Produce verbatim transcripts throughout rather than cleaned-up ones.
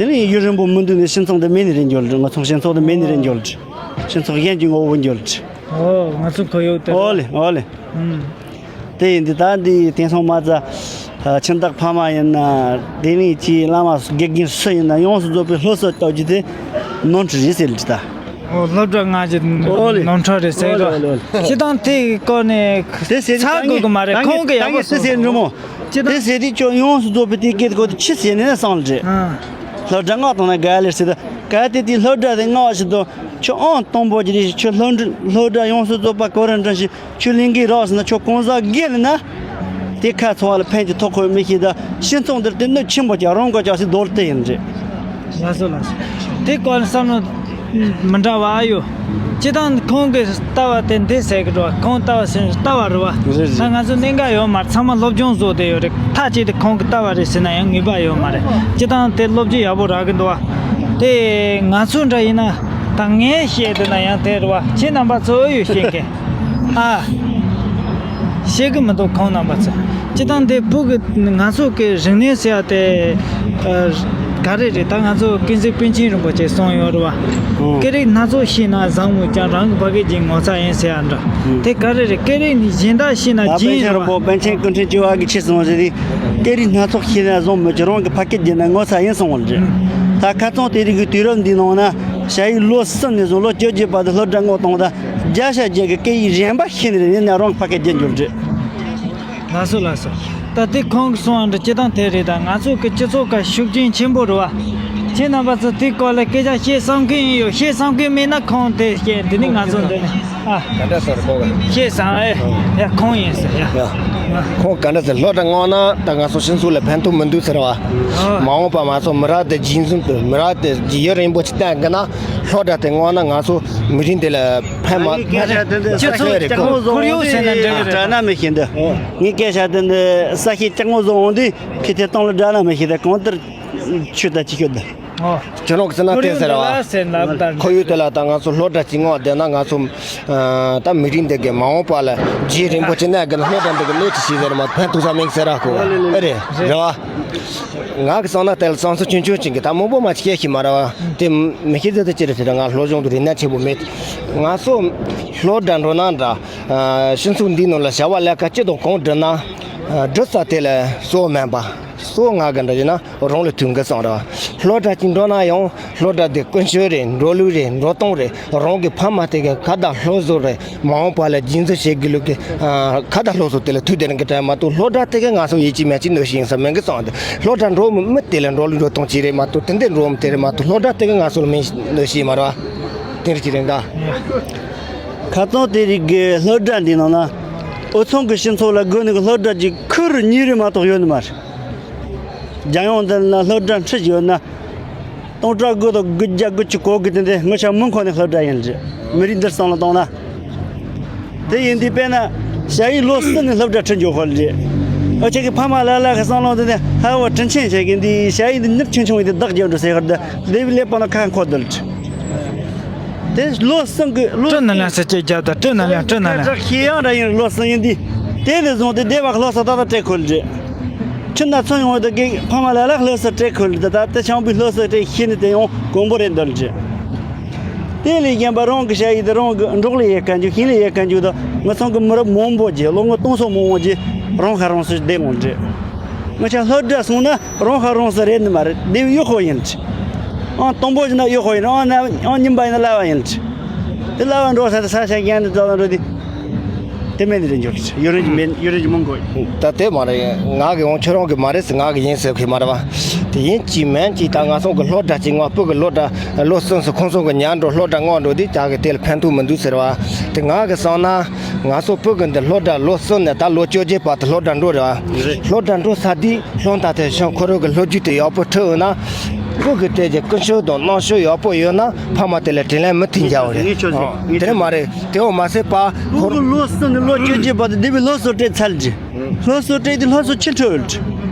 དེ་ནས་ཡུན་རིང་པོ་མི་འདུག་ནས་སྤྱི་ཚོགས་འདི་མེད་ནས་རེད་འགྱུར་འགྲོ། ང་ཚོ་སྤྱི་ཚོགས་འདི་མེད་ནས་རེད་འགྱུར་འགྲོ། སྤྱི་ཚོགས་གཞན་གྱི་ངོ་བོ་འགྱུར་འགྲོ། ཨོ། ང་ཚོ་ཁོར་ཡུག་དེ། ཨོ་ལེ། ཨོ་ལེ། ཨུམ། དེ་ཡིན་དུས་ད་འདི་དེང་སང་མ་རྩ་ཁྱིམ་བདག་ཕ་མ་ཡིན་ན། དེ་ནས་ཀྱི་བླ་མ་དགེ་རྒན་སུ་ཡིན་ན་ཡོངས་སུ་རྫོགས་པའི་སློབ་གསོ་ལྟ་རྒྱུ་དེ་ནོར་འཁྲུལ་རེད་ཟེར་གྱི་ད། ཨོ། སློབ་གྲྭ་ལྔ་གི་ཨོ་ལེ། ནོར་འཁྲུལ་རེད་ཟེར་རོ། ཨོ་ལེ། ཨོ་ལེ། སྤྱི་བཏང་དེ་གི་སྐོར་ནས་དེ་ཟེར་ཚར་དགོས་གི་མ་རེད། ད་ངས་ཁོང་གི་ད་ཡག་པོ་ངས་དེ་ཟེར་འགྲོ་མོ། སྤྱི་བཏང་དེ་ཟེར་དུས་ཁྱོད་ཡོངས་སུ་རྫོགས་པའི་དེ་སྐད་ཁོ་དེ་ཆི་ཟེར་ནས་བསམ་རེད། ཨ། སློབ་གྲྭ་ལྔ་བཏང་ན་དགའ་ལེ་ཟེར་ད། གལ་ཏེ་དེ་སློབ་གྲྭ་དེ་ལྔ་བ་ཞིག་དང་ཁྱོད་ཨང་དང་པོ་གྱི་རེད། ཁྱོད་སློབ་འབྲིང་སློབ་གྲྭ་ཡོངས་སུ་རྫོགས་པ་གོ་རིམ་འགྲིམ་ཞིག་ཁྱོད་ལས་འགན་རག་ཟེར་ན། ཁྱོད་གང་ཟག་སྒེར་ལ་ན། དེ་ཁ་ཚང་བ་ལ་ཕན་གྱི་ཐོགས་ཁོ་མི་ཤེས་ད། སྤྱི་ཚོགས་འདིར་དེ་གནོད་ཆེན་པོ་ཀྱང་རང་ག་ཅག་སི་རྡོལ་དེ་ཡིན་རེད། ལགས་སོ་ལགས་སོ། དེ་སྐོར་ལ་བསམ་བློ་མི་འདྲ་བ་ཨ་ཡོད། སྤྱི་བཏང་ཁོང་གི་ལྟ་བ་དེ་འདི་ཟེར་གི་འགྲོ་བ། ཁོང་ལྟ་བ་ཟེར་ལྟ་བ་རེད་བ། རེད་རེད། ད་ང་ཚོ་གནད་འགག་ཡོད་མ་རེད། ཚང་མ་སློབ་སྦྱོང་བཟོ་དེ་ཡོད་རེད། མཐའ་གཅིག་ཏུ་ཁོང་གི་ལྟ་བ་རེད་ཟེར་ན་ཡང་ངེས་པ་ཡོད་མ་རེད། སྤྱི་བཏང་དེ་སློབ་སྤྱོད་ཡག་པོ་རག་གི་འདུག་བ། དེ་ང་ཚོ་འདྲ་ཡིན་ན། ད་ངས་བཤད་འདོད་ན་ཡང་དེ་རེད་བ། ཁྱེད་རྣམ་པ་ཚོ་ཡོད་བཤད་མཁན། ཨ། བཤད་གི་མི་འདུག་ཁོང་རྣམ་པ་ཚོ། སྤྱི་བཏང་དེ་བོད་གི་ང་ཚོ་གི་རིག་གནས་ཟེར་ཡ་དེ། ཨ། ག་རེ་རེད། ད་ང་ཚོ་ཀུན་གཟིགས་པཎ་ཆེན་རིན་པོ་ཆེ་གསུངས་ཡོད་རེད་བ། ཨོ། སྐད་རིགས་སྣ་ཚོགས་ཤེས་ན་བཟང་མོད་ཀྱང་རང་གི་ཕ་སྐད་ཀྱི་ངོ་ཚ་ཡིན་ཟེར་ཡ་འདྲ། ཨོ། དེ་ག་རེ་རེད། སྐད་རིགས་ནི་གཞན་དག་ཤེས་ན། ད་རྒྱུན་པཎ་ཆེན་རིན་པོ་པཎ་ཆེན་ཀུན་ཁྲན་བཅུ་བ་གིས་ཆི་གསུངས་ཟེར་དུས། སྐད་རིགས་སྣ་ཚོགས་ཤེས་ན་བཟང་མོད་ཀྱང་རང་གི་ཕ་སྐད་བརྗེད་ན་ངོ་ཚ་ཡིན་གསུངས་པ་རེད། ཨོ། ད་ཁ་རྩང་དེ་རིགས་ཀྱི་དུས་རབས་འདིའི་ནང་ན། ཞ་ཡི་ལོ་གསུམ་ནས་བཟུང་ལོ་བཅོ་བརྒྱད་བར་དུ་སློབ་གྲྭ་ལྔ་བཏང་ད། བརྒྱ་ཆ་བརྒྱ་གི་སྐད་ཡིག་གཞན་པ་ཤེས་ནི་རེད། ཡིན་ན་རང་གི་ཕ་སྐད་བརྗེད་འགྱུར་རེད། ལགས་སོ་ལགས་སོ། ད་དེ་ཁོང་གིས་གསུངས་པ་འདྲ་སྤྱི་བཏང་དེ་རེད། ད་ང་ཚོ་གི་སྤྱི་ཚོགས་ཁ་ཤུགས་རྐྱེན་ཆེན་པོ་རེད་བ། ཁྱེད་རྣམ་པ་ཚོ་དེ་སྐོར་ལ་སྐད་ཆ་བཤད་བསམ་མཁན་ཡོད། བཤད་བསམ་མཁན་མེད་ན་ཁོང་དེ་བཤད། འདི་ནི་ང་ཚོ་འདི་ནི། ཨ། ག་འདྲ་ཟེར་གོ་གི། བཤད་བསམ་ཨེ། ཡ་ཁོང་ཡིན་ཟེར་ཡ། ཡ། ཁོང་ག་འདྲ་ཟེར། སློབ་གྲྭ་ལྔ་བཏང་ན་ད་ང་ཚོ་སྤྱི་ཚོགས་ལ་ཕན་ཐོགས་མི་འདུག་ཟེར་བ། ཨ། མ་འོངས་པ་ང་ཚོ་མི་རབས་དེ་རྗེས་འཛིན་དུ། མི་རབས་དེ་རྗེས་ཡུན་རིང་པོ་ཞིག་བསྟན་དགོས་ན། སློབ་གྲྭ་དེ་ལྔ་བཏང་ན་ང་ཚོ་མི་རིགས་འདི་ལ་ཕན་མ། ངའི་སྐད་ཆ་དེ་འདི་ས་ཁྱི་རེད་ལྕགས་མོ་བཟོ་འོང་དུས་ཁོར་ཡུག་ཟེར་ན་འགྲིག་གི་རེད། དྲག་ན་མི་ཤེས་འདི། ངའི་སྐད་ཆ་དེ་འདི་ས་ཁྱི་ལྕགས་མོ་བཟོ་འོང་དུས་ཁྱི་དེ་སྟོང་ལ་དྲག་ན་མི་ཤེས། དེ་གང་ལྟར་ཆུ་དང་ཆུ་ཤོད་འདི། ཨོ། ཁྱོད་རང་གིས་ཟེར་ན་ཁོར་ཡུག་དེ་ཟེར་འདི་བ། ལ་ཟེར་ན་ལབ་ད། ཁོར་ཡུག་དེ་ལ་ད་ང་ཚོ་སློབ་གྲྭ་གཅིག་ངོ་བསྡད་ན། ང་ཚོ་ཨ་ད་མི་རིགས་འདི་གི་མ་འོངས་པ་ལ་རྗེས་རིང་པོ་ཅི་ནས་གི་སློབ་གྲྭ་འདི་གི་གནས་ཀྱི་ཞིག་ཟེར་མ་ཕན་ཐོགས་ས་མིན་ཟེར་ར་ཁོ། ཨེ་རེད། རེད་བ། ང་གི་བསམ་ན་དེ་ལ་བསམ་ཚུལ་ཆུང་ཆུང་ཅིག་གི། ད་མང་པོ་མ་ཅིག་བཤད་ཤེས་མ་ར་བ། དེ་མི་ཤེས་ཚོད་དེ་ཅི་རེད་ཟེར་ན། ང་སློབ་སྦྱོང་དུ་རིན་ཐང་ཆེན་པོ་མེད། ང་ཚོ་སློབ་གྲྭ་འགྲོ་ན་འདྲ། ཨ་སྤྱི་ཚོགས་འདིའི་ནང་ལ་བྱ་བ་ལས་ཀ་ཅི་དང་གང་བསྒྲུབ་ན། ཨ་བསྒྲུབ་ས་དེ་ལ་གཙོ་བོ་མིན་པ། གཙོ་བོ་ང་གི་འདྲ་ཡིན་ན་རང་ལ་ཐུག་གི་བསམ་ར་བ། སློབ་གྲྭ་གཅིག་འགྲོ་ན་ཡང་། སློབ་གྲྭ་དེ་ཀུན་སྤྱོད་རེད། འགྲོ་ལུགས་རེད། འགྲོ་སྟངས་རེད། རང་གི་ཕ་མ་དེ་གི་ཁ་བརྡ་སློབ་གསོ་རེད། མ་འོངས་པ་ལ་རྗེས་འཛིན་བྱེད་དགོས་ལུགས་ཀྱི་ཨ་ཁ་བརྡ་སློབ་གསོ་དེ་ལ་ཐུག་བསྡད་ཀྱི་དྲན་མ་གཏོགས། སློབ་གྲྭ་དེ་གི་ང་ཚོ་ཡིད་ཆེས་མེད་ཅིག་གནོད་ཤིག་ཡིན་ས་མིན་གི་བསམ་སྟེ། སློབ་གྲྭ་འགྲོ་མི་དེ་ལ་འགྲོ་ལུགས་འགྲོ་སྟངས་ཅིག་རེད་མ་གཏོགས། དེ་འདྲ་འགྲོ་མི་དེ་རེད་མ་གཏོགས། སློབ་གྲྭ་དེ་གི་ང་ཚོ་ལ་མིན་གནོད་ཤིག་མ་རེད་བ། དེ་འདྲ་ཅིག་རེད་ད། ཁ་རྩང་དེ་རིགས་ཀྱི་སློབ་གྲྭ་འདི་ནང་ན། འུ་ཚང་གི་སྤྱི་ཚོགས་ལ་དགོས་ནི་གི་སློབ་གྲྭ་གཅིག་ཁུ་རུ་གཉིས་རེ་མ་གཏོགས་ཡོད་ནི་མ་རེད། རྒྱལ་ཡོངས་འདི་ན་སློབ་གྲྭ་ཁྲི་ཡོད་ན། སྟོང་ཕྲག་དགུ་དང་དགུ་བརྒྱ་དགུ་བཅུ་གོ་དགུ་དེ་འདི་ངོ་ཆ་མི་མཁོ་ནི་སློབ་གྲྭ་ཡིན་རེད། མི་རིགས་འདིར་བསམ་བློ་བཏང་ན། དེ་ཡིན་དུས་དཔེར་ན་ཞ་ཡི་ལོ་གསུམ་ནས་སློབ་གྲྭ་ཁྲིད་འཇོག་ཧོལ་རེད། ཨ་ཅག་གི་ཕ་མ་ལ་ལ་གི་བསམ་བློ་འདི་ནི་ཧ་བ་དྲིན་ཆེན་བྱེད་གི། འདི་ཞ་ཡི་འདི་མྱུར་ཆུང་ཆུང་ཡིན་དུས་བདག་རྒྱབ་འགྲོ་ཟེར་ཧོལ་འདི་དེ་བི་ལེ་པ་ན་ཁ་འཁོར་འདུལ། དེ་ལོ་གསུམ་གི་ལོ། སྤྲོ་ན་ལན་ཟེར་ཅིག་རྒྱབ་དང་། སྤྲོ་ན་ལན། སྤྲོ་ན་ལན། ཁ་ཤས་ཡང་འདྲ་ཡིན། ལོ་གསུམ་ཡིན་དུས་དེ་ནས་བཟུང་སྟེ་སྡེ་བ་སློབ་གསོ་ཏག་ཏག་སྤྲད་ཁུལ་རེད། ཁྱིམ་ན་ཚུར་ཡོང་བའི་དུས་ཀྱི་ཕ་མ་ལ་ལ་སློབ་གསོ་སྤྲད་ཁུལ་རེད། ད་དེ་ཆང་བུའི་སློབ་གསོ་སྤྲད་ཤེས་ནི་དེ་ཡང་དཀོན་པོ་རེད་འདོད་རེད། དེ་ལས་གཞན་པ་རང་གི་ཞ་ཡི་དེ་རང་གི་འབྲོག་ལས་ཡེ་ག་འཇུག་ཤིང་ལས་ཡེ་ག་འཇུག་དང་། ང་ཚང་གི་མི་རབས་མང་པོ་གྱིས་ལོ་ངོ་སྟོང་ཚོ་མང་པོ་གྱིས་རང་ཁ་རང་གསོ་བསྡད་འོང་རེད། ང་ཆ་སློབ་གྲྭ་སོང་ན་རང་ཁ་རང་གསོ་རེད་ནི་མ་རེད། དེ་བས་གཡོག་པོ་ཡིན་རེད། ཨང་དང་པོ་ཡིན་ན་གཡོག་པོ་ཡིན་རེད། ཨང་ན་ཨང་གཉིས་པ་ཡིན་ན་གླ་བ་ཡིན་རེད། དེ་གླ་བ་འགྲོ་ས་དེ་ས་ཆ་གཞན་དུ་འགྲོ་ན་འགྲོ་དེ། དེ་མིན་ནི་རེད་འགྱུར། ཡུན་རིང་གི་མིན། ཡུན་རིང་གི་མི་དགོས། ད་དེ་མ་རེད། ང་གི་འོང་ཁྱོད་རང་གི་མ་རེད་ཟེར། ང་གི་ཡིན་ཟེར་གི་མ་རེད་བ། དེ་ཡིན་གཅིག་མིན་གཅིག་ད་ང་ཚོ་གི་སློབ་གྲྭ་གཅིག་ང་བོད་གི་སློབ་གྲྭ་ལོ་གསུམ་སོང་། ཁོང་ཚོ་གི་ཉར་འགྲོ་སློབ་གྲྭ་ལྔ་འགྲོ་དུས་ད་གི་དེ་ལ་ཕན་ཐོགས་མི་འདུག་ཟེར་བ། དེ་ང་གི་བསམ་ན་ང་ཚོ་བོད་གི་འདི་སློབ་གྲྭ་ལོ་གསུམ་ནས་ད་ལོ་བཅོ་བརྒྱད་བར་དུ་སློབ་གྲྭ་འགྲོ་རེད་བ། རེད། སློབ་གྲྭ་འགྲོ་ཚར་དུས་སློབ་མཐར་ཐོན་ཤོག་ཁོ་རང་གི་སློབ་རྒྱུ་དེ་ཡག་པོ་ཁྲིད་འོང་ན། བོད་གི་གྲས་ཀྱི་ཀུན་སྤྱོད་དང་རྣམ་དཔྱོད་ཡག་པོ་ཡོད་ན་ཕ་མ་དེ་ལ་དྲིན་ལན་མི་མཐུན་རྒྱག་པ་རེད། ངས་ཆོས་ཟེར། ཨ། ངས་དེ་ཆོས་མ་རེད། དེ་འོ་མ་ཟད་པ་ཁོ་ཁོ་ལོ་གསུམ་ནས་ལོ་བཅོ་བརྒྱད་བར་དུ་སྡེ་བའི་སློབ་གསོ་སྤྲད་ཚར་རྗེས། སློབ་གསོ་སྤྲད་དུས་སློབ་གསོ་ཕྱིར་འཕྲོད།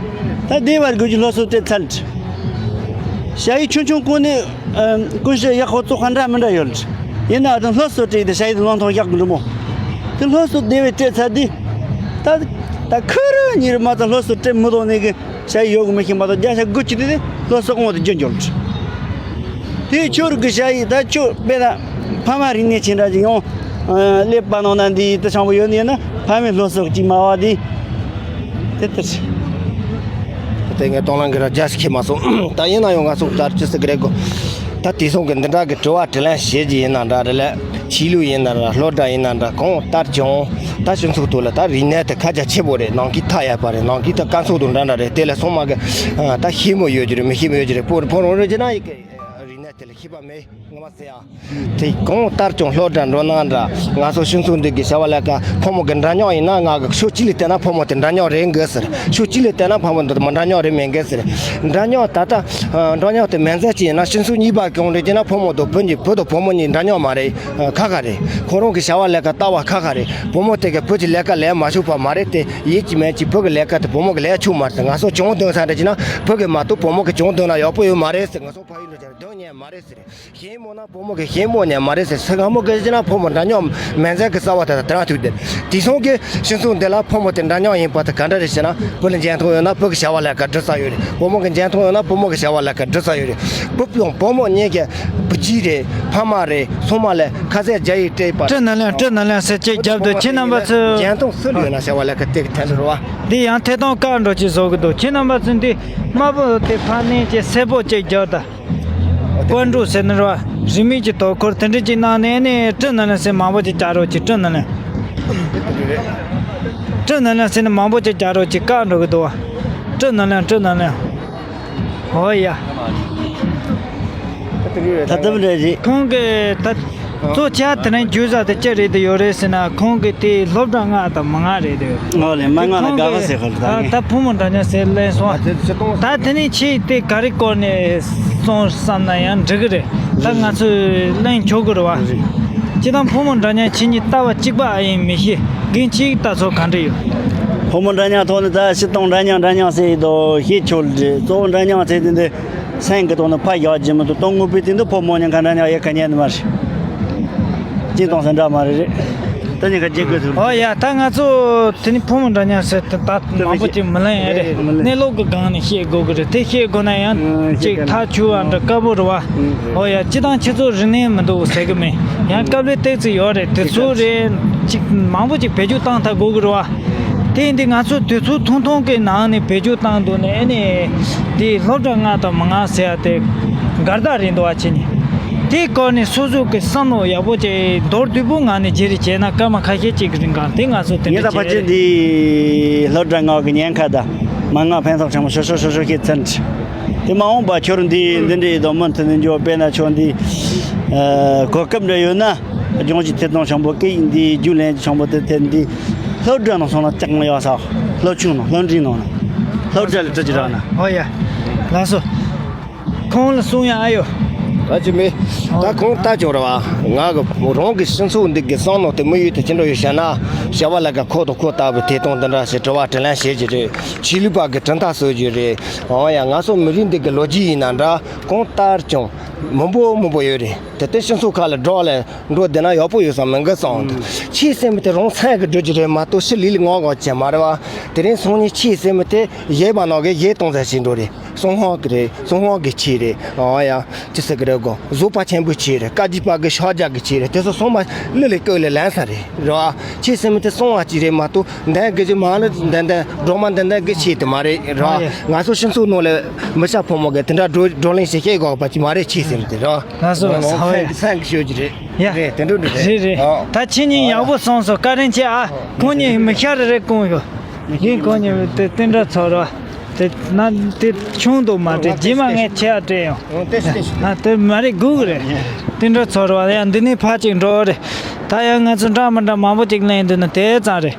ད་སྡེ་བར་དགོས་ཀྱི་སློབ་གསོ་སྤྲད་ཚར། ཞ་ཡི་ཆུང་ཆུང་ཀུན་ནས་ཀུན་སྤྱོད་ཡག་པོ་བཙོག་པ་འདྲ་མི་འདྲ་ཡོད། ཡིན་ནའང་སློབ་གསོ་སྤྲད་དེ་ཞ་ཡི་དེ་བློ་མཐོང་ཡག་གི་འགྲོ་མོ། དེ་སློབ་གསོ་སྡེ་བས་སྤྲད་ཚར་དུས། ད་ད་ཁོ་རང་ཉིད་མ་ཚད་སློབ་གསོ་སྤྲད་མི་ཐུབ་ནས་གི་ཞ་ཡི་ཡོད་གི་མི་ཤེས་མ་གཏོགས། བརྒྱ་ཆ་དགུ་བཅུ་དེ་དེ་སློབ་གསོ་དབང་དུ་བསྒྱུར་འགྱུར། དེ་ཁྱོད་རིག་གི་བྱ་ཡིས་ད་ཁྱོད་དཔེ་ན་ཕ་མ་རིག་གནས་ཆེ་འདྲ་ཅིག་ཡོང་། ཨ། ཀླད་པ་ནང་ན་འདི་དེ་ཆང་པོ་ཡོད་ནི་ཡིན་ན་ཕ་མའི་སློབ་གསོ་ཅིག་མ་བ་འདི་དེ་ལྟར་ཞིག་དེ་ངས་སྟོང་ལང་གི་ར་རྒྱ་ཞིག་ཁྱེར་མ་སོང་། ད་ཡིན་ན་ཡང་ང་ཚོ་ལྟར་ཅི་ཟེར་གི་རེད་གོ། ད་དེ་སོང་གི་འདི་འདྲ་གི་དྲི་བ་དྲིས་ལན་བྱེད་ཀྱི་ཡིན་ན་འདྲ་རེད་ལ། ཆོས་ལུགས་ཡིན་ན་འདྲ། སློབ་གྲྭ་ཡིན་ན་འདྲ། གང་ལྟར་ཀྱང་ད་སྤྱི་ཚོགས་ཐོག་ལ་ད་རིག་གནས་དེ་ཁ་རྒྱ་ཆེ་པོ་རེད། ནང་གི་ཐག་ཡག་པ་རེད། ནང་གི་ད་དཀའ་ཚོགས་དང་འདྲ་འདྲ་རེད། དེ་ལ་སོང་མ་གི་ད་ཤེས་མོ་ཡོད་ཀྱི་རེད། མི་ཤེས་མོ་ཡོད་ཀྱི་རེད། ཕོ་ཕོ་རང་རེད་ཀྱི་ན་ཡི་གེ་རིག་གནས་དེ་ལ་ཤེས་པ་མེད། ངོ་མ་ཟེར་ཡ། དེ་གང་ལྟར་ཀྱང་སློབ་གྲྭ་འགྲོ་ན་འདྲ། ང་ཚོ་སྤྱི་ཚོགས་འདི་གི་བྱ་བ་ལས་ཀ་ཕོ་མོ་གི་འདྲ་མཉམ་ཡིན་ན། ང་གི་ཕྱོགས་གཅིག་ལས་བལྟས་ན་ཕོ་མོ་དེ་འདྲ་མཉམ་རེད་འགི་ཟེར། ཕྱོགས་གཅིག་ལས་བལྟས་ན་ཕོ་མོ་འདི་མི་འདྲ་མཉམ་རེད་མེད་འགི་ཟེར། འདྲ་མཉམ་ད་ལྟ་འདྲ་མཉམ་དེ་མན་ཚད་ཅིག་ཡིན་ན་སྤྱི་ཚོགས་གཉིས་པ་གང་རེད་ཅེ་ན། ཕོ་མོ་དང་བུ་གཉིས། བུ་དང་བུ་མོ་གཉིས་འདྲ་མཉམ་མ་རེད། ཁག་ཁག་རེད། ཁོ་རང་གི་བྱ་བ་ལས་ཀ་ལྟ་བ་ཁག་ཁག་རེད། བུ་མོ་དེ་གི་བུ་གི་ལས་ཀ་ལས་མ་ཆོག་པ་མ་རེད་དེ། ཡིན་གཅིག་མིན་གཅིག་བུ་གི་ལས་ཀ་དེ་བུ་མོ་གི་ལས་ཆོག་མ་རེད་དེ། ང་ཚོ་གྱོང་འདོན་ས་རེད་ཅེ་ན། བུ་གི་མ་གཏོགས་བུ་མོ་གི་གྱོང་འདོན་ན་ཡག་པོ་ཡོད་མ་རེད་ཟེར། ང་ཚོ་ཕ་ཡུལ་ལ་ཅེ་ན་འདོན་ཉན་མ་རེད་ཟེར། ཞན་མོ་ན་བུ་མོ་གི་ཞན་མོ་ཉན་མ་རེད་ཟེར། སེ་ག་མོ་གི་ཅེ་ན་ཕོ་མོ་འདྲ་མཉམ་མན་ཚད་གི་རྩ་བ་དེ་དང་དེ་རང་ཐུག་དེ། དེ་སོང་གི་སྤྱི་ཚོགས་འདི་ལ་ཕོ་མོ་དེ་འདྲ་མཉམ་ཡིན་པ་དེ་ག་འདྲ་རེད་ཟེར་ན། བུ་ལ་འཇོན་ཐང་ཡོད་ན་བུ་གི་བྱ་བ་ལས་ཀ་འགྲིག་ས་ཡོད་རེད། བུ་མོ་གི་འཇོན་ཐང་ཡོད་ན་བུ་མོ་གི་བྱ་བ་ལས་ཀ་འགྲིག་ས་ཡོད་རེད། བུ་དང་བུ་མོ་གཉིས་ཀྱི་བུ་གཅིག་རེད། ཕ་མ་རེད། ཚང་མ་ལས་ཁ་ཟས་རྒྱ་ཡིས་སྤྲད་པ། སྤྲོ་ནང་ལ་སྤྲོ་ནང་ལ་ཟེར་ཅིག་རྒྱབ་འདུག་ཁྱེད་རྣམ་པ་ཚོས། འཇོན་ཐང་སུ་ལ་ཡོད་ན་བྱ་བ་ལས་ཀ་དེ་གི་ཐད་འགྲོ་བ། འདི་ཡང་ཐད་གཏོང་བཀག་འགྲོ་ཅིག་བཟོ་གི་འདུག་ཁྱེད་རྣམ་པ་ཚོས་འདི་དམར་པོ་དེ་ཕར་ནས་ཅིག་སེར་པོ་ཅིག་རྒྱག་ད། ཀོན་ཀྲུའུ་ཟེར་ནི་རེད་བ། རིན་མེད་ཀྱི་དོ་ཁུར་དེ་འདྲ་ཅིག་གནང་ནས་ནི་སྤྲོ་ནང་ལ་ཟེར་མང་པོ་ཅིག་རྒྱག་རོགས་གྱིས། སྤྲོ་ནང་ལ། སྤྲོ་ནང་ལ་ཟེར་ནི་མང་པོ་ཅིག་རྒྱག་རོགས་གྱིས། བཀག་འགྲོ་གི་འདུག་བ། སྤྲོ་ནང་ལ། སྤྲོ་ནང་ལ། ཨོ་ཡ། ད་ལྟ་མི་འདྲ་ཞིག་ཁོང་གིས་ད། གཙོ་ཆེ་དེ་རིང་རྒྱུ་ཟ་དེ་ཅི་རེད་དེ་ཡོད་རེད་ཟེར་ན། ཁོང་གི་དེ་སློབ་གྲྭ་ལྔ་དང་མི་ལྔ་རེད་དེ། ཨོ་ལེ། མི་ལྔ་ལ་དགའ་བ་ཟེར་གི་རེད། ད་ངས་ད་ཕོ་མོ་འདྲ་མཉམ་ཟེར་ལན་སོང་། ད་དེ་ནས་ཁྱེད་དེ་ག་རེ་སྐོར་ནས་སོང་བསམ་ན་ཡང་འགྲིག་གི་རེད། ད་ང་ཚོས་གླེང་ཆོག་གི་རེད་བ། སྤྱིར་བཏང་ཕོ་མོ་འདྲ་མཉམ་ཁྱེད་གཉིས་ལྟ་བ་གཅིག་པ་ཨེ་ཡིན་མི་ཤེས། རྒན་ཁྱེད་ལྟ་ཚུལ་ག་འདྲ་ཡོད། ཕོ་མོ་འདྲ་མཉམ་ཐོག་ནས་ད་སྤྱིར་བཏང་འདྲ་མཉམ་འདྲ་མཉམ་ཟེར་ཡི་དོ་ཞེས་ཆོག་རེད། གཙོ་བོ་འདྲ་མཉམ་ཟེར་དེ་འདི། སེམས་ཀྱི་ཐོག་ནས་ཕར་བཞག་རྒྱུ་མི་འདུག་དོན་དངོས་པོའི་སྟེང་དུ་ཕོ་མོ་གཉིས་ཀ་འདྲ་མཉམ་ཡོད་ག་ཉན་ནི་མ་རེད། སྤྱིར་བཏང་ཟེར་འདྲ་མ་རེད་རེད། ད་གཉིས་ཀ་བརྗེ་དགོས་ཐུག་ཨོ་ཡ། ད་ང་ཚོ་དེ་ནི་ཕོ་མོ་འདྲ་མཉམ་ཟེར་དེ་ད་མང་པོ་ཅིག་མི་ལེན་ཡ་རེད། མི་ལེན། གནས་ལུགས་ཀྱི་སྒང་ནས་བཤད་དགོས་ཀྱི་རེད། དེ་བཤད་དགོས་ན་ཡང་ཨང་། ཅིག་ཐག་ཆོད་པ་འདྲ་དཀའ་པོ་རེད་བ། ཨང་། ཨོ་ཡ། སྤྱིར་བཏང་ཁྱེད་ཚོ་རིག་གནས་མི་འདུག་ཟེར་གི་མེད། ཡང་དཀའ་ལས་ཏོག་ཙམ་ཡོད་རེད། དེ་ཚོ་རེད། ཅིག་མང་པོ་ཅིག་བེད་སྤྱོད་བཏང་ཐུབ་དགོས་ཀྱི་རེད་བ། དེ་ཡིན་དུས་ང་ཚོ་དུས་ཚོད་ཐུང་ཐུང་གི་ནང་ནས་བེད་སྤྱོད་བཏང་འདུག་ནས། ཨ་ནི་དེ་སློབ་གྲྭ་ལྔ་དང་མི་ལྔ་ཟེར་ཡ་དེ་འགལ་ཟླ་རེད་འདུག་བ། ཁྱེད་གཉིས་དེའི་སྐོར་ནས་སོ་སོ་གི་བསམ་བློ་ཡག་པོ་ཅིག་མདོར་བསྡུས་པོ་ངང་ནས་བརྗེ་རེས་བྱས་ན་སྐར་མ་ཁ་ཤས་ཅིག་གི་རིང་གང་དེ་ང་ཚོ་དེ་ངས་འདྲ་ད་ཕལ་ཆེར་བྱས། འདི་སློབ་གྲྭ་ལྔ་གི་ཉེན་ཁ་དང་མི་ལྔ་ཕན་ཐོགས་ཆེན་པོ་ཤོར་ཤོར་ཤོར་ཤོར་ཤེས་ཚར་འདྲ། དེ་མ་འོངས་པ་ཁྱོད་འདི་འདི་འདྲའི་སྡོམ་མི་མཐུན་ནས་འཇོག་དཔེར་ན་ཁྱོད་འདི་གོ་སྐབས་འདྲ་ཡོད་ན། ལྗོངས་ཀྱི་ཐད་གཏོང་ཆེན་པོ་སྐད་ཡིག་འདི་རྒྱུན་ལེན་ཆེན་པོ་དེ་ཐད་འདི་སློབ་གྲྭ་ནང་སོང་ན་ལྕགས་མོ་ཡག་ས། སློབ་ཆུང་ནང་སློབ་འབྲིང་ནང་ན་སློབ་གྲྭ་ལ་འགྲོ་རྒྱུ་རག་ན། ཨོ་ཡ། ལགས་སོ། ཁོང་ལ་གསུང་ཡ་ཨ་ཡོད། ད་ཅི་མེད། ད་ཁོང་ལྟ་ཅོག་ར་བ། ང་གི་རང་གི་སྤྱི་ཚོགས་འདི་གི་བསམ་བློ་དེ་དམིགས་ཡུལ་དེ་ཅི་འདྲ་ཡོད་བཤད་ན། བྱ་བ་ལ་ཀ་ཁོ་དང་ཁོ་ལྟ་བུའི་ཐད་གཏོང་འདི་འདྲ་ཞིག་དྲི་བ་དྲིས་ལན་བྱེད་རྒྱུ་རེད། ཆོས་ལུགས་པ་གི་གྲུབ་མཐའ་སྲོལ་རྒྱུ་རེད། ཨོ་ཡ། ང་ཚོ་མི་རིགས་འདི་གི་ལོ་རྒྱུས་ཡིན་ན་འདྲ། གང་ལྟར་ཀྱང་མི་འབོར་མི་འབོར་ཡོད་རེད། དེ་ལྟར་སྤྱི་ཚོགས་ཁག་ལ་འགྲོ་ལ་འགྲོ་བསྡད་ན་ཡག་པོ་ཡོད་བསམ་མི་འགི་སོང་། ཆོས་ཟེར་མི་དེ་རང་སེམས་ཀྱི་སྒྲུབ་རྒྱུ་རེད་མ་གཏོགས་ཕྱི་ལུས་ལ་ངོ་གོ་ཅན་མ་རེད་བ། དེ་རིང་སང་ཉིན་ཆོས་ཟེར་མི་དེ་གཞས་པ་ནང་གི་གཞས་གཏོང་ས་ཞིག་འགྲོ་རེད། གསང་སྔགས་ཀྱི་རེད། གསང་སྔགས་ཀྱི་ཆོས་རེད། ཨང་ཡ། ཅི་ཟེར་གི་རེད་གོ། བཟོད་པ་ཆེན་པོའི་ཆོས་རེད། བཀའ་བརྒྱུད་པ་གི་ཕྱག་རྒྱ་གི་ཆོས་རེད། དེ་ཚོ་ཚང་མ་གླུ་ལས་སྐད་ལས་ལེན་ས་རེད། རེད་བ། ཆོས་ཟེར་མི་དེ་གསང་བ་ཅིག་རེད་མ་གཏོགས་འདན་གི་ཅིག་མ་ལ་འདན་འདན་སྒྲོལ་མ་འདན་འདན་གི་ཆོས་དེ་མ་རེད། རེད་བ། ཨང་ཡ། ང་ཚོ་སྤྱི་ཚོགས་ནང་ལ་མི་སྐྱ་ཕོ་མོ་གི་དེ་འདྲ་བགྲོ་བགྲོ་གླེང་བྱེད་ཤེས་དགོས་པ་ཅིག་མ་རེད། ཆོས་ཟེར་མི་དེ་རེད་བ། ལགས་སོ། ལགས་སོ། ཧོ་ཡ། སེམས་ཀྱི་ཤོད་ཀྱི་རེད། ཡ། རེད། དེ་འདྲ་འདྲ་རེད། རེད་རེད། ཨོ། ད་ཁྱེད་གཉིས་ཡག་པོ་སོང་སོང་། བཀའ་དྲིན་ཆེ་ཨ། ཁོང་གཉིས་མི་ཤ་རེ་རེ་གོང་ཡོད། ཡིན། ཁོང་གཉིས་དེ་དེ་འདྲ་ཚོར་བ། དེ་ན་དེ་ཆུང་དུ་མ་དྲན། རྗེས་མ་ངས་ཁྱེད་ཨ་སྤྲད་ཡོང་། ཨོ། དེ་དེ་ཨ་དེ་མ་རེད་དགོས་གི་རེད། དེ་འདྲ་ཚོར་བ། ཡ། འདི་ནས་ཕར་ཅིག་འགྲོ་རེད། ད་ཡང་ང་ཚོ་འདྲ་མི་འདྲ་མང་པོ་ཅིག་གླེང་འདུག་ན་དེ་ཙམ་རེད།